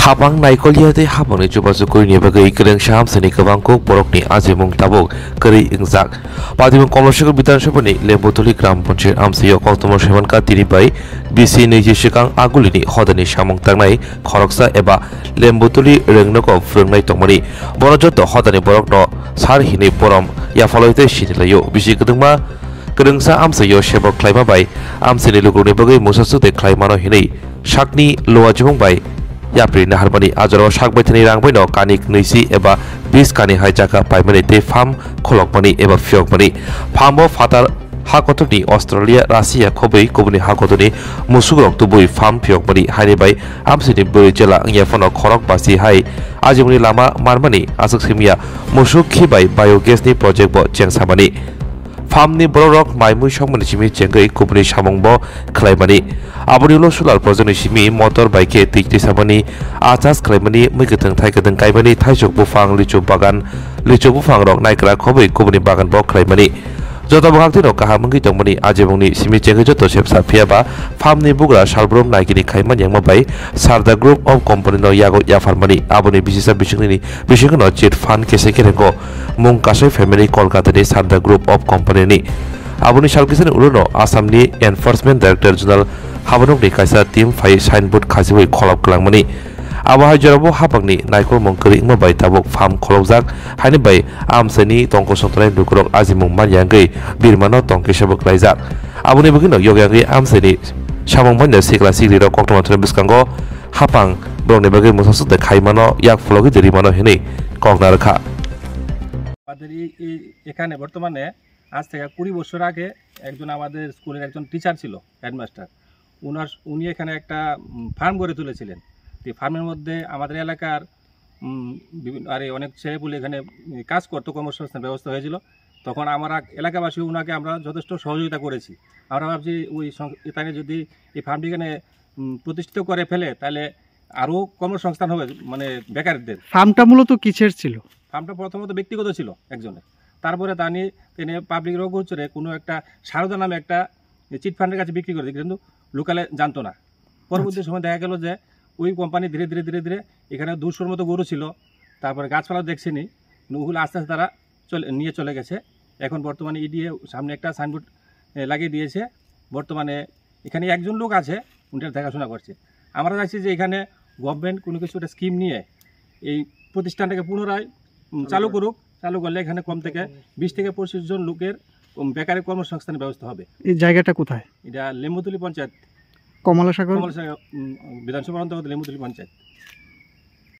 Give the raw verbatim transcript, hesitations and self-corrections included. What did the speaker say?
Hapang naikolya tei hapangni chubachu kwrwini bagwi kwrwngsa amchaini kwbang kuk borokni ajimung tabuk kwrwi wngjak. Patimung Komloshagar Bidhan Sabhani Lembutuli Gram Panchayat amchaio koktwma saimankha tini bai bisi nwichi swkang agulini hodani samung tangnai khoroksa eba Lembutuli rwngnogo phwrwngnai tongmani. Bono joto hodani borokno sar hinwi borom yaphalwi tei sinilaio. Bisi kwdwngma kwrwngsa amchaio sebok khlaima bai amchaini lukurokni bagwi mungsa sukte khlaimano hinwi sakni luajimung bai yapri naharmani. Ajorao sak baithani rang baino kani knwisi eba bis kani hai jaga paimani tei farm kholokmani eba phiyokmani. Farm o phatar ha kotorni Australia, Russia khobwi kubuni ha kotorni musukrok tubui farm phiyokmani haini bai amchaini bwrwi jela wngya phano khorok basi hai ajimungni lama manmani aswk simiya musuk khi bai biogas ni project bo chengsamani. Farm ni bororok mai mui songmani simi chengwi kubuni samung bo khlaimani. Aboni ulo solar project ni simi motor bai khe twi twi samani achas khlaimani, mui kwthwng thai kwthwng kaimani, thaisok buphang, lichu bagan, lichu buphang rok naikra khobwi kubuni bagan bo khlaimani. Joto bwkhak tino kaham wngwi tongmani ajimungni simi chengwi joto sepsa phiya ba farm ni bugra salbrum naikini khaimani yangma bai Sarda Group of Company no yago yapharmani. Aboni bisisa bisingni bisingo no chit fund kese kerengo mung kasai family Kolkata ni Sarda Group of Company ni. Aboni salkisani ulo no Assam ni Enforcement Director General habanokni kaisa team phai signboard khasiwi kholop kwlangmani. Abo hai jorabo hapangni naikolmung kwrwi wngma bai tabuk farm kholopjak haini bai amchaini tongkosong tongnai lukurok ajimung manya wngwi birmano tongkisa bo klaijak. Aboni bagwino yokya wngwi amchaini samung manya sikla sikrirok koktwma thani bwskango hapang borokni bagwi mwsaswk de khaimano yak phologwi de rimano hinwi kok narwkha. আমাদের এই, এই, এখানে বর্তমানে আজ থেকে কুড়ি বছর আগে একজন আমাদের স্কুলের একজন টিচার ছিল, হেডমাস্টার। উনার, উনি এখানে একটা, উম, ফার্ম গড়ে তুলেছিলেন। তো এই ফার্মের মধ্যে আমাদের এলাকার, উম, বিভিন্ন, আরে অনেক ছেলেপুলে এখানে, উম, কাজ করতো, কর্মসংস্থান ব্যবস্থা হয়েছিল। তখন আমরা এলাকাবাসী ওনাকে আমরা যথেষ্ট সহযোগিতা করেছি। আমরা ভাবছি ওই সং-, এখানে যদি এই ফার্মটি এখানে, উম, প্রতিষ্ঠিত করে ফেলে, তাহলে আরও কর্মসংস্থান হবে, মানে, বেকারদের। ফার্মটা মূলত কিসের ছিল? ফার্মটা প্রথমত ব্যক্তিগত ছিল একজনের, তারপরে তা নিয়ে তিনি পাবলিক রোগ হচ্ছে কোনো একটা সারদা নামে একটা চিট ফান্ডের কাছে বিক্রি করে দিই, কিন্তু লোকালে জানতো না। পরবর্তী আচ্ছা। সময় দেখা গেল যে ওই কোম্পানি ধীরে ধীরে ধীরে ধীরে এখানে দুশোর মতো গরু ছিল, তারপরে গাছপালা দেখছেনি, কিন্তু ওগুলো আস্তে আস্তে তারা চলে, নিয়ে চলে গেছে। এখন বর্তমানে ইডিএ সামনে একটা সাইনবোর্ড, এ, লাগিয়ে দিয়েছে। বর্তমানে এখানে একজন লোক আছে, উনি এটা দেখাশোনা করছে। আমরা চাইছি যে এখানে গভর্নমেন্ট কোনো কিছু একটা স্কিম নিয়ে এই প্রতিষ্ঠানটাকে পুনরায়, উম, চালু করুক। চালু করলে এখানে কম থেকে বিশ থেকে পঁচিশ জন লোকের, উম, বেকারের কর্মসংস্থানের ব্যবস্থা হবে। এই জায়গাটা কোথায়? এটা লেম্বুতলি পঞ্চায়েত। কমলাসাগর? কমলাসাগর, উম, বিধানসভার অন্তর্গত লেম্বুতলি পঞ্চায়েত।